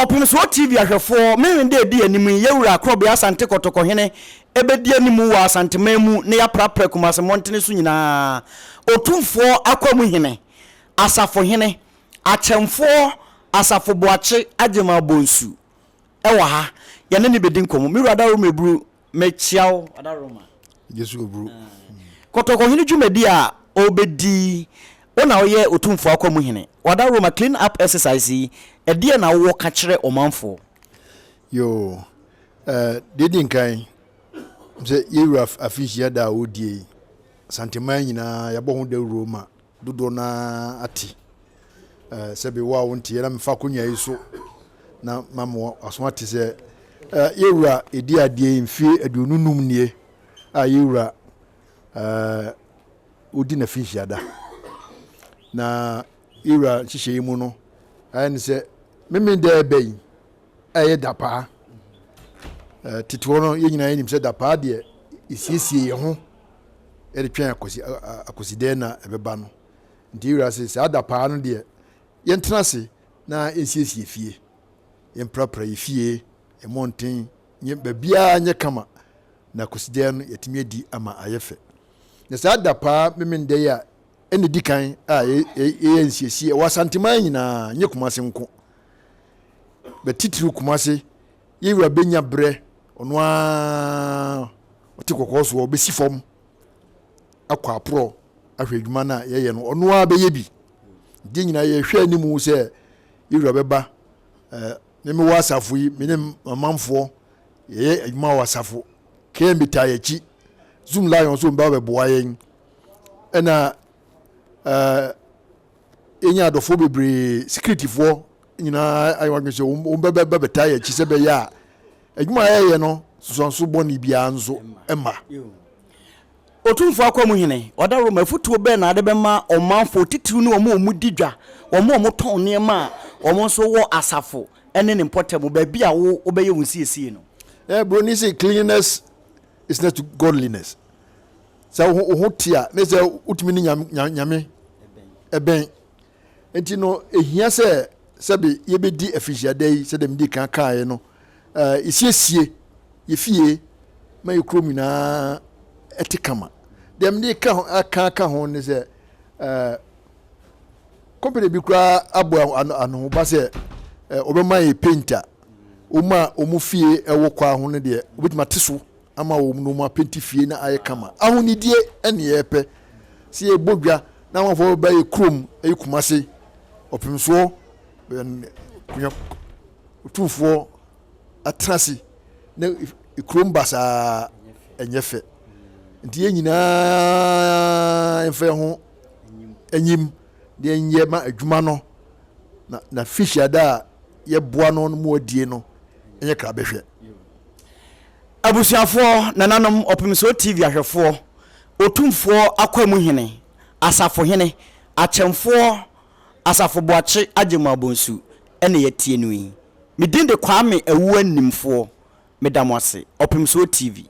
Ɔpemsoɔ TV ahwɛfoɔ, Memen da ɛdi anim yi, Yɛwura Korɔbea Asante Kɔtɔkɔhene bɛdi anim wɔ Asanteman mu na yɛaprapra Kumase mmɔntene so nyinaa. Otumfoɔ Akwamuhene, Asafohene, Akyɛmfoɔ Asafo Boakye Agyemang Bonsu wɔ ha, yɛne no bɛdi nkɔmmɔ. Me wura Adaworoma Eburu, mekyea wo. Adaworoma. Yesu Oburu. Kɔtɔkɔhene dwumadi a ɔrebɛdi, wo na woyɛ Otumfoɔ Akwamuhene. Adaworoma, clean up exercise yi, ɛdeɛn na wowɔ ka kyerɛ ɔmanfoɔ? Yoo, eh, deɛ di nkan, sɛ yɛwura afinhyia da a wɔredie yi, Asanteman nyinaa yɛabɔ ho dawuro ma dodoɔ no ara ate. Eh, sɛbe wo a wonteɛ na mefa akonnwa yi so na mama aso ate sɛ eh, yɛwura ɛdi adeɛ yi mfie 25 nie a yɛwura eh, ɔdi n'afinhyia da. Na yɛwura nhyehyɛ yi mu no, ayɛ ne sɛ meme dɛ ɛbɛ yi ɛyɛ dapaa. Eh, tete hɔ no yɛn nyinaa yɛnim sɛ dapaa deɛ ɛsiesie yɛn ho ɛde twɛn akwasi akwasidɛn na ɛbɛba no. Nti yɛwura se saa dapaa no deɛ yɛntena ase na yɛnsiesie fie, yɛmprapra yɛ fie, yɛ mmɔnten, nyɛ baabiara nyɛ kama na akwasidɛn no yɛatumi adi ama ayɛ fɛ. Na saa dapaa memendɛ yi a ɛna di kan a yɛyɛ nsiesie wɔ Asanteman nyinaa, nyɛ Kumase nko. Bɛtitiriw Kumase, yɛwura bɛnya berɛ ɔno ara ɔte kɔkɔɔ soɔ ɔbɛsi fam akɔ aporɔ ahwɛ adwuma no a yɛyɛ no, ɔno ara bɛyɛ bi. Nti nyinaa yɛhwɛ anim sɛ yɛwura bɛba. Ɛɛ me mewɔ asafo yi, me ne amanfoɔ yɛyɛ adwuma wɔ asafo. KMB taa yɛn akyi, Zoom Lion nso ba bɛboa yɛn. Ɛna ɛɛ yɛnya adɔfoɔ bebree, securityfoɔ nyinaa ayɛ wɔn adwene sɛ wɔn bɛba bɛtaa yɛn akyi sɛ bɛyɛ a adwuma a yɛyɛ no nsusuanso bɔne biara nso mma. Otumfoɔ Akwamuhene, Ɔdawuroma, afotuo bɛn na wode bɛma ɔmanfoɔ, titiriw ne wɔn a wɔdi dwa, wɔn a wɔtɔn nneɛma a wɔn nso wɔ asafo ne ne mpɔtam, baabi a wo wobɛyɛ wo nsiesie no? Eh, Broni se cleanliness is next to godliness. Sɛ wo ho te a, ne sɛ wotumi ne nyame ɛbɛn. Nti no, ehia sɛ sɛbe yɛbɛdi afinhyiada yi sɛdeɛ medi kan kaeɛ no, yɛsiesie yɛ fie ma yɛ kurom nyinaa ɛte kama. Deɛ mede ka ho aka ka ho ne sɛ company bi koraa abɔ anohoba sɛ ɔbɛma yɛ paint a wɔn a wɔn fie ɛwɔ kwa ho no deɛ wɔbɛtumi ate so ama wɔn na wɔn apenti fie na ayɛ kama. Ahonidie ɛne yɛpɛ sɛ yɛbɔ dwa na amanfoɔ bɛba yɛ kurom ɛyɛ Kumase ɔpemsoɔ kunya otumfoɔ atena ase na kurom basaa ɛnyɛ fɛ. Nti yɛn nyinaa mfa yɛn ho anyim na yɛnyɛ ma adwuma no na na fihyiada a yɛboa no no mu adie no nyɛ krabɛhwɛ. Abusuafoɔ, nananom, Ɔpemsoɔ TV ahwɛfoɔ, Otumfoɔ Akwamuhene, Asafohene, Akyɛmfoɔ, Asafo Boakye Agyemang Bonsu na yɛatie no yi. Me din de Kwame Awuah Nimfoɔ. Meda mo ase. Ɔpemsoɔ TV.